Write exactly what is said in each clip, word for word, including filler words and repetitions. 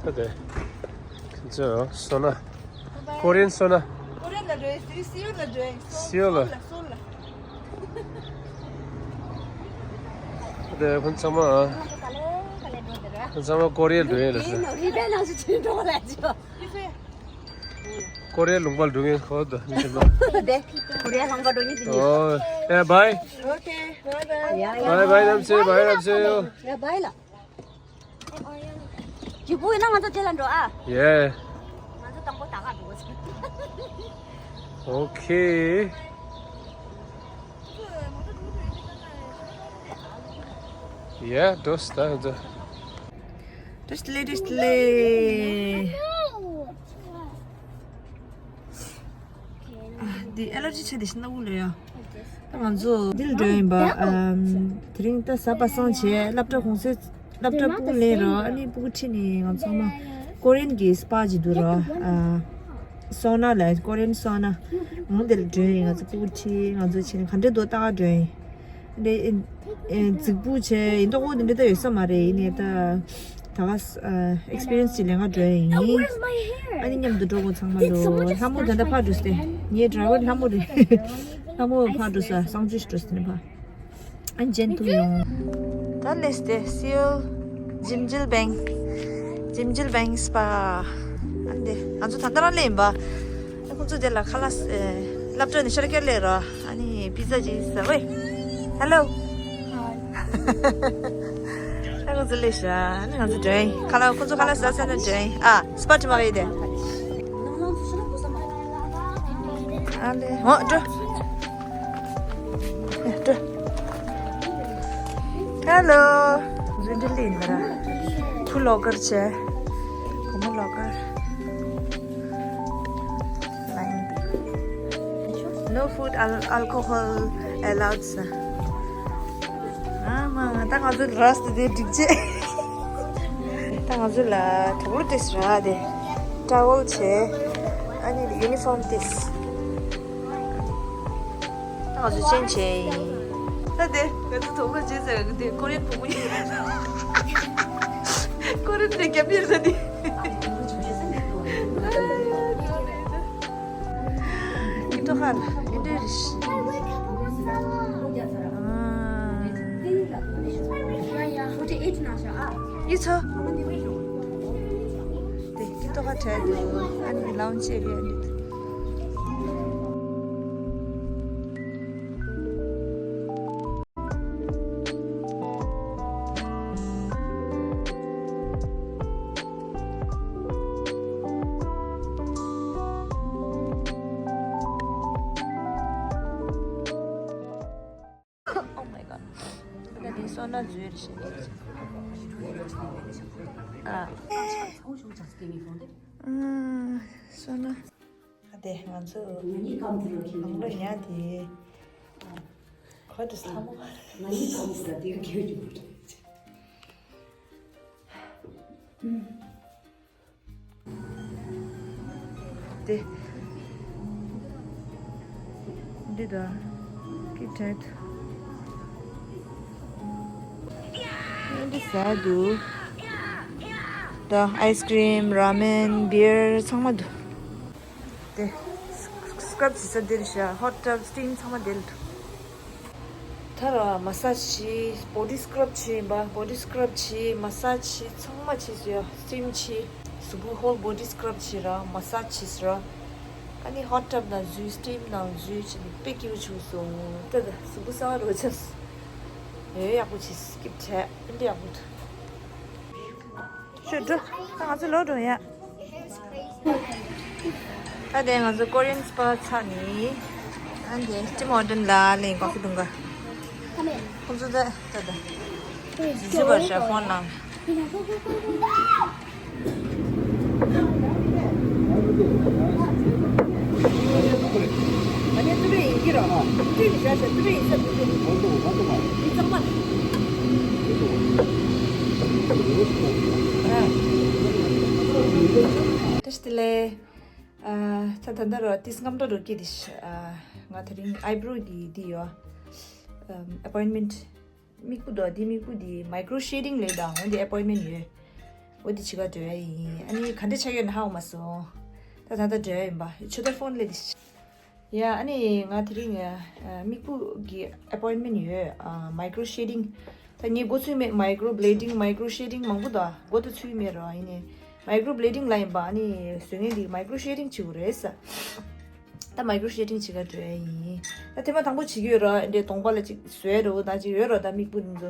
དེ། ཁྱེད་ཚོ་སོ་ན། ཀོ་རི་ཡན་སོ་ན། ཀོ་རི་ཡན་ལ་འགྲོ་ཡིན། སི་སི་ཡོལ་ལ་འགྲོ་ཡིན། སི་ཡོལ་ལ། སོལ་ལ། དེ་ཁོང་ཚང་མ། ཁོང་ཚང་མ་ཀོ་རི་ཡན་འགྲོ་ཡིན་ལ་ཟེར། ཀོ་རི་ཡན་ལུང་པ་འགྲོ་ངེས་ཁོ་དོ་ནི་ཟེར་ན། དེ་ཀོ་རི་ཡན་ལུང་པ་འགྲོ་ངེས་དེ་ནི། ཨོ། ཨེ་བའི། ཨོ་ཁེ། བའི་བའི། ཡ་ཡ། བའི་བའི་ནམ་ཚེ། བའི་ནམ་ཚེ་ཡོ། ཡ་བའི་ལ། ཇུ་པུ་ཡིན་ན་ང་ཚོ་རྗེས་ལ་འགྲོ་ཨ། ཡེ། ང་ཚོ་དང་པོ་ད་ག་འགྲོ་བ་ཟེར། ཨོ་ཁེ། ཡེ་འགྲོ་སྟེ་ད་ང་ཚོ། བཀྲ་ཤིས་བདེ་ལེགས། བཀྲ་ཤིས་བདེ་ལེགས། འདི་ཨེ་ལར་ཇི་ཆེ་དེ་ཤི་ན་འུ་ལོ་ཡ། ད་ང་ཚོ་འདིར་འགྲོ་ཡིན་པ། ཨམ། དེ་རིང་ད་གཟའ་པ་སངས་བྱས། སློབ་གྲྭ་གུང་སེང་སློབ་གྲྭ་སྤུ་གུ་ལེན་རོགས། ཨ་ནི་སྤུ་གུ་ཁྲིད་ནས་ང་ཚོ་མ་ཀོ་རི་ཡན་གྱི་སྤ་ཅིག་འདུག་རོགས། ཨ། སོ་ན་ལ། ཀོ་རི་ཡན་སོ་ན། འོང་དེར་འགྲོ་ཡིན། ང་ཚོ་སྤུ་གུ་ཁྲིད་ང་ཚོ་ཕྱིན་ནས་ག་འདྲས་འདུག་ལྟ་ག་འགྲོ་ཡིན། འདི་ཨེ་རྫིག་པོ་བྱས་ཡིན་མདོག་པོ་འདི་འདྲ་ད་ཡོད་ས་མ་རེད། ཡིན་ནའི་ད་ད་ག་ཨེག་སི་པི་རི་ཡན་སི་ཅིག་ལེན་ག་འགྲོ་ཡིན། ཨ་ནི་མཉམ་དུ་འགྲོ་དགོས། ཚང་མ་ལོ་ལྷ་མོ་ད་ལྟ་ཕར་འགྲོ་སྟེ། ངའི་ཌ་རའི་ཝར་ལྷ་མོ་རེད། ལྷ་མོ་ཕར་འགྲོ་ས་གསང་སྤྱོད་ཞིག་འགྲོ་སྟེ་ནི་ཕར། ཨ་ནི་ཇེན་ཐུ་ཡོང་། ད་ལེས་ཏེ་སི་ཡོལ། ཇིམ་ཇིལ་བེང་། ཇིམ་ཇིལ་བེང་སྤ། ཨ་ནི་དེ་ང་ཚོ་ད་ལྟ་རང་སླེབས་ཡིན་པ། ཨ་ཁོང་ཚོ་དེ་ལ་ཁ་ལག་ཨེ་སློབ་གྲྭ་ནས་ཤར་སྐྱར་སླེབས་ར། ཨ་ནི་པི་ཛ་ཅིག་ཟ་ཝེ། ཧེ་ལོ། ཨ་ཁོང་ཚོ་སླེབས་ཤག་ཨ་ནི་ང་ཚོ་འགྲོ་ཡིན། ཁ་ལག་ཁོང་ཚོ་ཁ་ལག་ཟ་ཚར་ན་འགྲོ་ཡིན། ཨ་སྤ་ཊི་མ་ག་ཡི་དེ། ཨ་ལེ། ཨོ་འགྲོ། ཨེ་འགྲོ། ཧེ་ལོ། རི་འདི་ལི་ཡིན་ན་ར། བུ་ལོག་ཀར་བྱས། བུ་མོ་ལོག་ཀར། ལའིན། No food, al- alcohol allowed ཟེར། ཨ་མ་ད་ང་ཚོ་རས་དེ་འགྲིག་ཅེ། ད་ང་ཚོ་ལ་དུག་ལོག་ཏོག་ཙམ་རག་སྟེ། ཊ་ཝལ་བྱས། ཨ་ནི་ཡུ་ནི་ཕོམ་ཏོག་ཙམ། ད་ང་ཚོ་ཅེན་ཇི་བྱས་ཡིན། ད་དེ་ང་ཚོ་དུག་ལོག་བྱས་ཟེར་གི་དེ་ཀོ་རི་ཡན་བུ་མོ་ཡིན། ཀོ་རི་ཡན་དེ་རྒྱབ་ཡིན་ཟེར་དེ། ཀི་ཏོ་ཧར་ཨིན་ཏྲེ་རིཤ། ཨ། ཡི་ཚོ། དེ་ཀི་ཏོ་ཧར་ཁྲལ་དུ་ཨ་ནི་ལའུན་ཇི་ཨེ་རི་ཡ་འདི། Oh my god. ད་དེ་སོ་ན་འཛུལ་རེ་བྱེད། ཨ། ཨ། སོ་ན། ཨ་དེ་ང་ཚོ་ང་གཉིས་ཀམ་ཏུ་རོ་ཁྱེར་ནང་ལ་ཉལ་དེ། ཁོ་དེ་ས་མོ། ང་གཉིས་ཀམ་ཏུ་ར་དེ་ག་གེ་ཡོད་ཀྱི་མ་རེད། དེ། འདི་ད། ཀིཊ་ཀེཊ། འདི་ཟ་འདུག་ད་ཨའི་སི་ཀྲིམ། ར་མེན། བི་ཡར་ཚང་མ་འདུག་དེ། སི་ཀྲབ་བྱེད་ས་འདིར་བཞག་ཧོཊ་ཊབ། སི་ཊིམ་ཚང་མ་འདིར་འདུག་ད་ར་མ་སཱཇ་བྱས། བོ་ཌི་སི་ཀྲབ་བྱས་ཡིན་པ། བོ་ཌི་སི་ཀྲབ་བྱས། མ་སཱཇ་བྱས། ཚང་མ་བྱས་སོ་ཡ། སི་ཊིམ་བྱས། གཟུགས་པོ་ཧོལ་བོ་ཌི་སི་ཀྲབ་བྱས་ར། མ་སཱཇ་བྱས་སོ་ར། ཨ་ནི་ཧོཊ་ཊབ་ནང་འཛུལ། སི་ཊིམ་ནང་འཛུལ་བྱས་ནས་དཔེ་སྐྱིད་པོ་བྱུང་སོང་། ད་ད་གཟུགས་པོ་གསར་པ་རུ་ཆགས་སོང་། ཡོད་ཡག་པོ་བྱས། སི་ཀིབ་བྱས། ཨ་འདྲ་ཡག་པོ་འདུག་ཤོད་འགྲོ། ད་ང་ཚོ་ལོག་འགྲོ་ཡ། ད་དེ་ང་ཚོ་ཀོ་རི་ཡན་སྤ་ཚར་ནས། ཨ་དེ་ཊིམ་ཧོ་ཊལ་ལ་ལེན་ཀོ་ཕི་འཐུང་ག་ཁོང་ཚོ་ད་ད་ད་ཇི་ཇི་བར་ཤ་ཕོན་ནང་། བཀྲ་ཤིས་བདེ་ལེགས། ཨ། ད་ད་ལྟ་རོ་ཏིས་སྔམ་འགྲོ་རོ་ཀི་དི་ཤ། ཨ། ང་དེ་རིང་ཨའི་བྲོ་གི་འདི་ཡོད། ཨམ། ཨེ་པོའིན་མེན་ཊི། མིག་སྤུ་དོ་འདི་མིག་སྤུ་འདི་མའི་ཀྲོ་ཤེ་ཌིང་ལས་དང་འོན་ཏེ་ཨེ་པོའིན་མེན་ཊི་ཡོད། འོ་དེ་བྱེད་ག་འགྲོ་ཡ་ཡིན། ཨ་ནི་ག་འདྲ་ཆགས་ཡོད་ན་ཧ་གོ་མ་སོང་། ད་ད་ལྟ་འགྲོ་ཡ་ཡིན་པ། ཆུ་ཐར་ཕོན་སླེབས་ཏེ། ཡ་ཨ་ནི་ང་དེ་རིང་ཨ་མིག་སྤུ་གི་ཨེ་པོའིན་མེན་ཡོད། ཨ་མའི་ཀྲོ་ཤེ་ཌིང་། ད་ངས་མགོ་ཚོས་མེད། མའི་ཀྲོ་བི་ལེ་ཌིང་མའི་ཀྲོ་ཤེ་ཌིང་མང་པོ་འདུག་མགོ་ད་ཚོས་མེད་རོ། ཡིན་ནའི་མའི་ཀྲོ་བི་ལེ་ཌིང་ལ་ཡིན་པ། ཨ་ནི་བཟོ་མཁན་དེ་མའི་ཀྲོ་ཤེ་ཌིང་བྱེད་དགོས་རེད་ས། ད་མའི་ཀྲོ་ཤེ་ཌིང་བྱེད་ག་འགྲོ་ཡ་ཡིན། ད་ཐེངས་མ་དང་པོ་བྱེད་ཀྱི་ཡོད་ར། འདྲའི་གདོང་པ་ལ་ཅིག་བཟོས་རོ། ད་ཅིག་ཡོད་རོ། ད་མིག་སྤུ་འདི་ཚོ།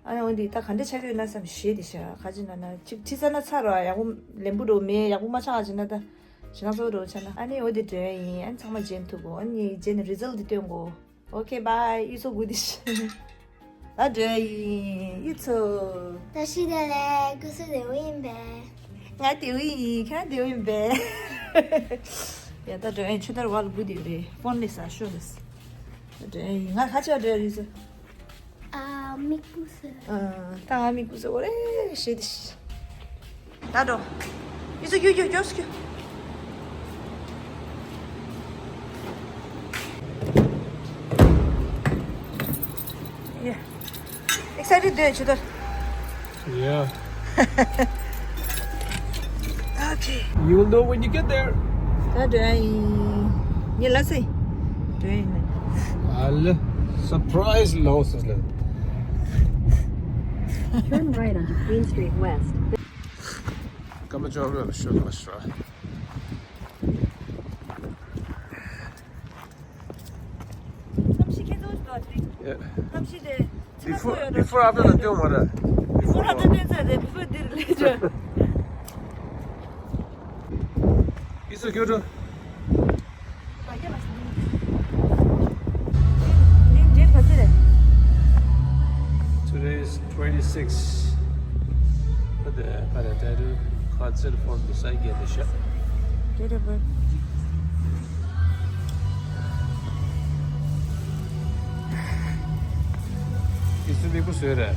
ཨ་ནི་འོན་ཏེ་ད་ག་འདྲ་ཆགས་ཀྱི་ཡོད་ན་བསམ་ཞེས་དེ་ཤ་ཁ་ཅིག་ན་ན་ཅིག་ཁྲི་ས་ན་ཚ་རོ། ཡག་པོ་ལེན་པོ་རོ་མེད། ཡག་པོ་མ་ཆགས་ཅིག་ན་ད་ཞེ་ན་ཚོ་རོ་ཆ་ན། ཨ་ནི་འོ་དེ་འགྲོ་ཡ་ཡིན། ཨ་ནི་ཚང་མ་རྗེས་ཐུག་གོ། ཨ་ནི་རྗེས་ནས་རི་ཛལ་དེ་སྟོན་གོ། ཨོ་ཁེ་བཱའི། ཡུ་ཚོ་གུ་དི་ཤ། ད་འགྲོ་ཡ་ཡིན་ཡུ་ཚོ། ད་ཤི་ད་ལེ་ཀུ་སུ་དེ་བུ་ཡིན་པས། ང་དེ་བུ་ཡིན། ཁྱེད་རང་དེ་བུ་ཡིན་པས། ཡ་ད་འགྲོ་ཡ་ཡིན། ཆུ་ཐར་བ་ལ་བུ་དེ་རེད། ཕོན་ལས་ས་ཤོ་ལས། ད་འགྲོ་ཡ་ཡིན། ང་ཁ་ཆེ་བ་འགྲོ་ཡ་རེད་ཟེར། ཨ་མིག་སྤུ་ཟེར། ཨ་ད་ང་མིག་སྤུ་ཟེར་བ་རེད་ཞེས་དེ་ཤ། ད་འགྲོ། ཡུ་ཚོ་ཁྱོད་ཁྱོད་ཁྱོད་ཁྱོད། Yeah. Excited འདོད་ཆུ་ཐར། Yeah. Okay. You will know when you get there. ད་འགྲོ་ཡ་ཡིན། ངས་ལབ་སོང་། འགྲོ་ཡ་ཡིན། ཨ་ལེ། Surprise ལོས་ལེ། Turn right onto Queen Street West. ཀ་མ་ཅོག་རོལ་ཤོ་ལ་ཤོ། ཁམས་ཤིག་ཁྱེད་ཚོ་ཞིག་འདུག་ཨ། དེ་རིང་། ཡ། ཁམས་ཤིག་དེ། Before, before after ལ་སྟོན་མ་རེད། Before after སྟོན་ཚར་རེད། Before འདིར་སླེབས་འགྲོ། ཨི་སུ་ཁྱོད་འགྲོ། Today is twenty-six. But the, but the, the concert for the side get the shot. Get a break. ཨི་སུ་མིག་པོ་བཟོས་རེད།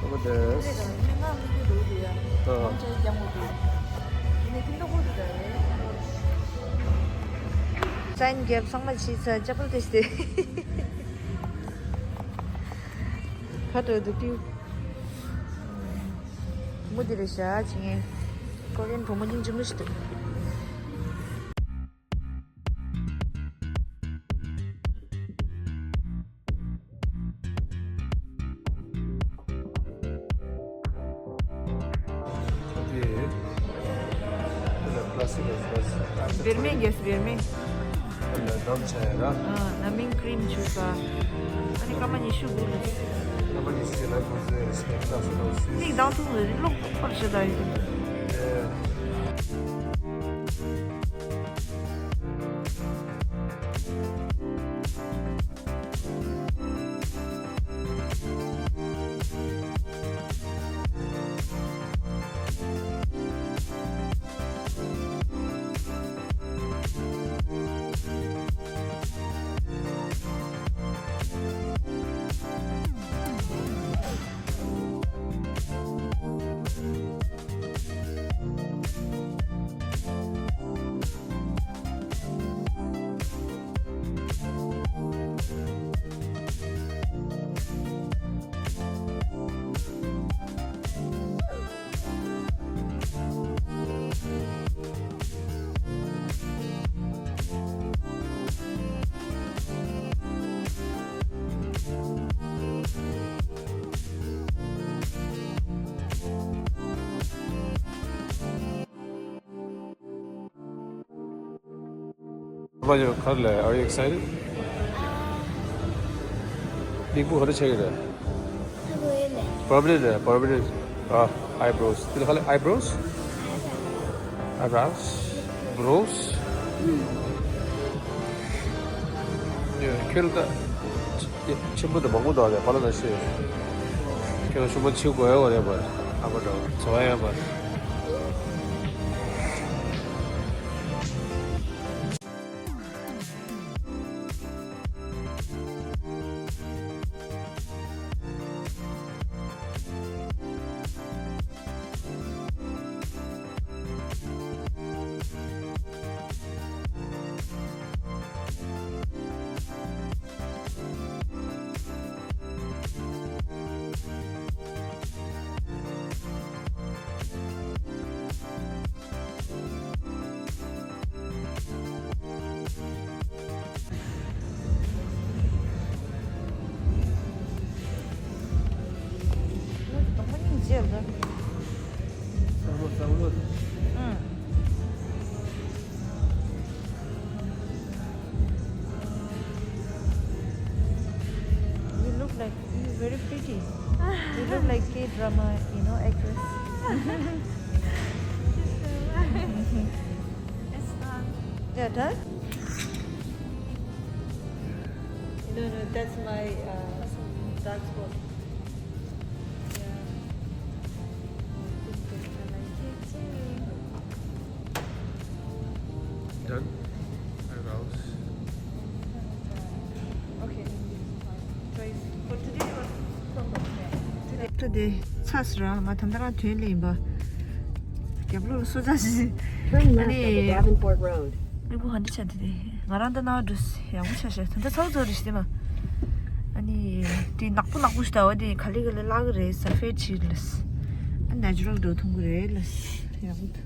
ཨོ་དེ། སའིན་རྒྱབ་ཚང་མ་བྱས་ཚར། ཅ་པལ་དེ་སྟེ། ཁ་དྲོ་འདུག་ཏིའུ། མོ་དེ་རེད་ཤག་ཅིག་ངས་ཀོ་རི་ཡན་བུ་མོ་སྙིང་རྗེ་མོ་ཞིག་འདུག་བེར་མེད་རྒྱས་སུ་བེར་མེད། ཨ་ནི་ནམ་ཆ་ཡ་ར། ཨ་ནམ་མིན་ཀྲིམ་བྱུག་པ། ཨ་ནི་སྐར་མ་ཉི་ཤུ་དགུ་ལ། སྐར་མ་ཉི་ཤུ་ལ་ཁོང་ཚོས་རེ་སི་པེག་ཏ་སོ་ཏོ་སི། མིག་མདངས་ཐུང་ལ་གློག་པར་ཞེ་དྲག་ཡོད། Are you excited? ལིག་པུ་ག་རེ་ཆགས་ཀྱི་རེད། Permanent རེད། Permanent. ཨ། Eyebrows. དེ་ལ་ག་ལ་eyebrows? Eyebrows. Brows. ཁྱོད་ལ་ད་ཆེན་པོ་དང་མང་པོ་འདུག་རེད། ཕ་ལ་ན་ཤེས། ཁྱོད་ལ་ཤུ་མ་ཆེ་དགོས་ཡོད་རེད་པ། ཨ་མ་འདྲ་བ་བྱ་བ་ཡོད་པ། Like, you're very pretty. You look like K-drama, you know, actress. It's not. Yeah, done? No, no, that's my uh, dark spot. Yeah. This is, I like it too. Done? Eyebrows. Okay. Twice. For today or from today? ད་དེ་ཚ་སི་ར་མ་ཐམ་ད་རང་དོན་ལེན་པ། རྒྱབ་ལོགས་སོ་ཅག་ཞིག Turn left Honey. Onto Davenport Road. མི་བུ་ཧ་འདྲི་ཆ་དེ་དེ་ང་རང་ད་ནང་འགྲོ་ཡག་པོ་ཆ་ཤ་ད་ད་ཚ་བོ་ཚ་བོ་རེད་ཤི་དེ་མ། ཨ་ནི་དེ་ནག་པོ་ནག་པོ་ཞིག་ད་བ་དེ་ག་ལེ་ག་ལེ་ལག་རེད་ས་ཕེ་ཆི་ལས། ཨ་ནེ་ཅུ་རལ་འགྲོ་ཐུང་གི་རེད་ལས་ཡག་པོ་ད།